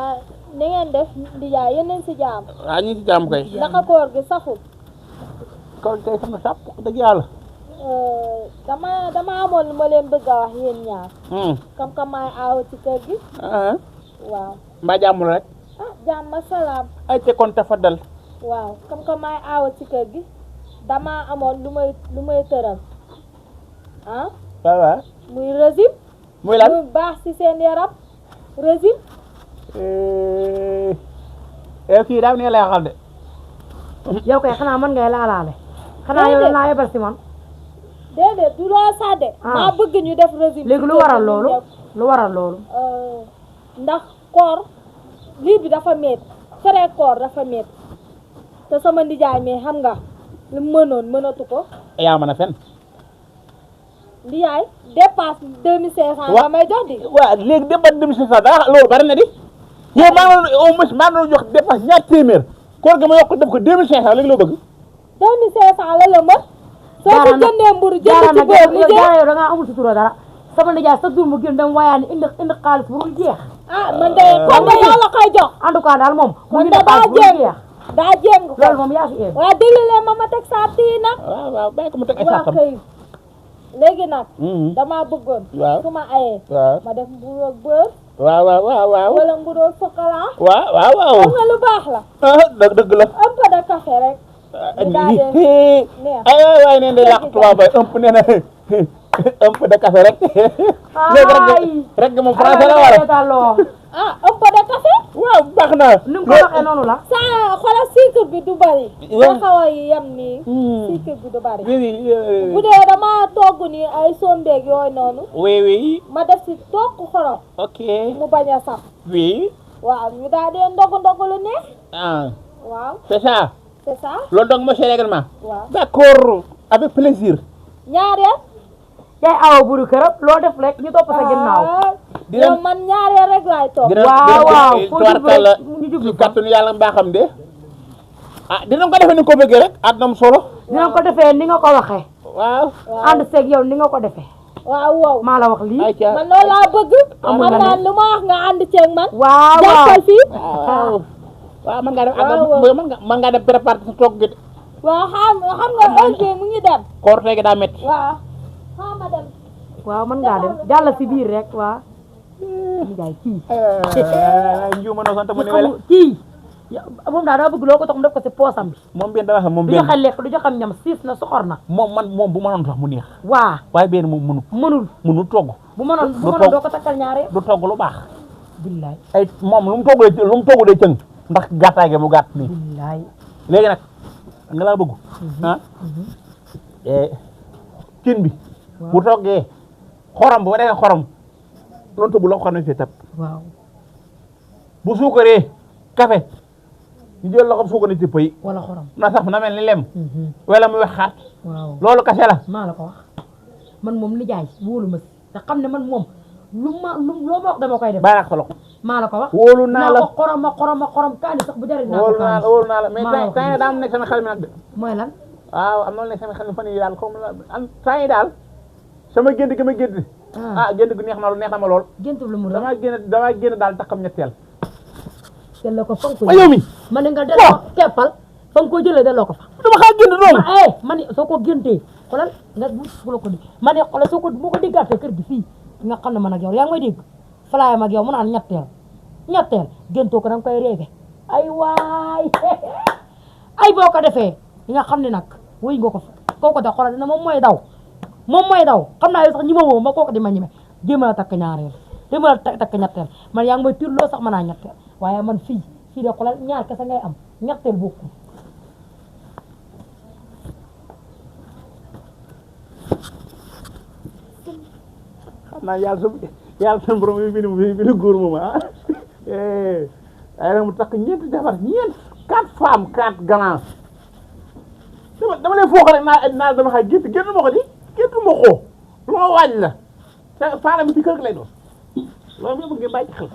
waa ni ngeen def ndijaay yéen nañ si jaam. waaw ñu ngi ci jàmm kay. naka koor gi saxul. kon tey sama sàpp dëgg yàlla. dama amoon lu ma leen bëgg a wax yéen ñaar. kam maay aaw ci kër gi. waaw. mbaa jàmm rek. jàmm salaam. ay te kon tafadal. waaw kam maay aaw ci kër gi dama amoon lu may tëral waaw. muy régime. muy lan muy baax ci seen yaram régime. kii daaw ne lay xal de. yow kay xanaa mën ngay laalaale. xanaa yow naa yebal si man. déedéet du loo sàdde. maa bëgg ñu def régime. léegi lu waral loolu. ndax koor lii bi dafa métti fere koor dafa métti te sama ndijaay mi xam nga lu mënoon mënatu ko. yaa mën a fen. ndijaay dépasse 2500. nga may jox di. waaw léegi dépasse 2500 daa loolu bari na di. yow maa ngi jox dépasse ñaar téeméer koor gi ma yokk def ko 2500 léegi loo bëgg. 2500 la mën. soo ko jëndee mburu jënd ci boobu mu jeex yow da ngaa amul sutura dara sama nijaay sa dur mu gën dem waayaani indi xaalis bu dul jeex. man de kon de yàlla koy jox. en tout cas daal moom. kon de daa jéng daa jéng ko. loolu moom yaa fi eeg. waaw déglu leen ma teg saa tii nag. waaw bàyyi ko mu teg ay waaw saatam. kay léegi nag. damaa bëggoon. waaw su ma ayee. waaw ma def mburu ak beurre. waaw. wala mburu ak chocolat. waaw. xam nga lu baax la. dëgg la. un peu de café rek. waay nee na làq tubaab bay ëmp nee na ëmp de café rek. léegi rek moom français la wala. un peu de café. waaw baax na. ni nga ko waxee noonu la. saa xoolal sucre bi du bari. nga xaw a yem nii. sucre bi du bari. bu dee dama togg nii ay sondeeg yooyu noonu. oui. ma def si toog xorom. ok. mu bañ a sax. oui. waaw ñu daal di ndogu lu neex. waaw. c'est ça. c'est ça. loolu donc monsieur règlement. waaw d'accord avec plaisir. ñaareel. yaay awa buru këram loo def rek ñu topp sa ginnaaw. yow man ñaareel rek laay toog. waaw foo jublu rek ñu jublu ci kàttanu yàlla mbaaxam de. dinañ ko defee ni ko bëggee rek àddam solo. dinañ ko defee ni nga ko waxee. waaw. ànd seeg yow ni nga ko defee. waaw. maa la wax lii. man loolu laa bëgg. amul xam naa lu ma wax nga ànd ceeg man. waaw jàppal fii. waaw mën ngaa dem mën ngaa dem préparer sa toog gi. waaw xam nga heure bii mu ngi dem. koor tey gi daa métti. waaw xam nga dem. waaw mën ngaa dem jàll si biir rek waaw. Ndiaye kii. njuuma noo sant mu ni wele. kii moom daal daa bëgg loo ko tax mu def ko si poosam bi. moom benn dama xam moom du benn. joxe lekk du joxe ñam siis na soxor na. moom bu mënoon sax mu neex. waa waaye benn moom mënul togg. bu mënoon doo ko takkal ñaare. du togg lu baax. billaay. ay moom lu mu togg day cëng. ndax gàttaay gi mu gàtt nii. billaay. léegi nag nga laa bëgg. cin bi. bu toggee xorom bu defee xorom loolu tëbb la ko xam ne see tab. waaw. bu suukaree café ñu jël loxoom suukar ni ci pëy. wala xorom. na sax na mel ni lem. wala mu wex xaat. waaw loolu kase la. maa la ko wax man moom nijaay wóolu ma si te xam ne man moom loo ma wax dama koy def. bàyyi ak sa loxo. maa la ko wax. wóolu naa la ko xorom kaani sax bu jëriñ naa ko kaani. wóolu naa la mais temps yi daa am nekk sama xel mi nag de. mooy lan. waaw am na nekk sama xel mi fan yii daal comme temps yi daal sama gént gi ma gént. gént gu neex na ma lool. gént lu mu doon damaa génn daal taxam ñetteel. delloo ko fa nga ko yow mi man ne nga delloo keppal fa nga ko jëlee delloo ko fa. dama xaa gént noonu. man soo ko géntee xoolal nga bu la ko di man ne xoolal soo ko moo ko déggaatee kër gi fii nga xam ne man ak yow yaa ngi may dégg falaayam ak yow mu naan ñetteel géntoo ko da nga koy réege ay waay ay boo ko defee li nga xam ne nag wéy nga ko fa kooku de xoolal dina moom mooy daw xam naa yow sax ñi ma woo ma kooku di ma ñeme jéem a takk ñaareel jéem a takk ñetteel man yaa ngi may tiirloo sax mën naa ñetteel waaye man fii de xoolal ñaar kese ngay am ñetteel bokkul. xam naa yàlla sa borom yi bi nu góor moom ay nag mu takk ñeenti jabar 4 femmes 4 gannaaw dama lay foog rek naa dama xay gént ma ko di géntu ma ko lu ma waaj la faala mi ci kër gi lay doon loolu mi bëgg ngeen bàyyi ci xel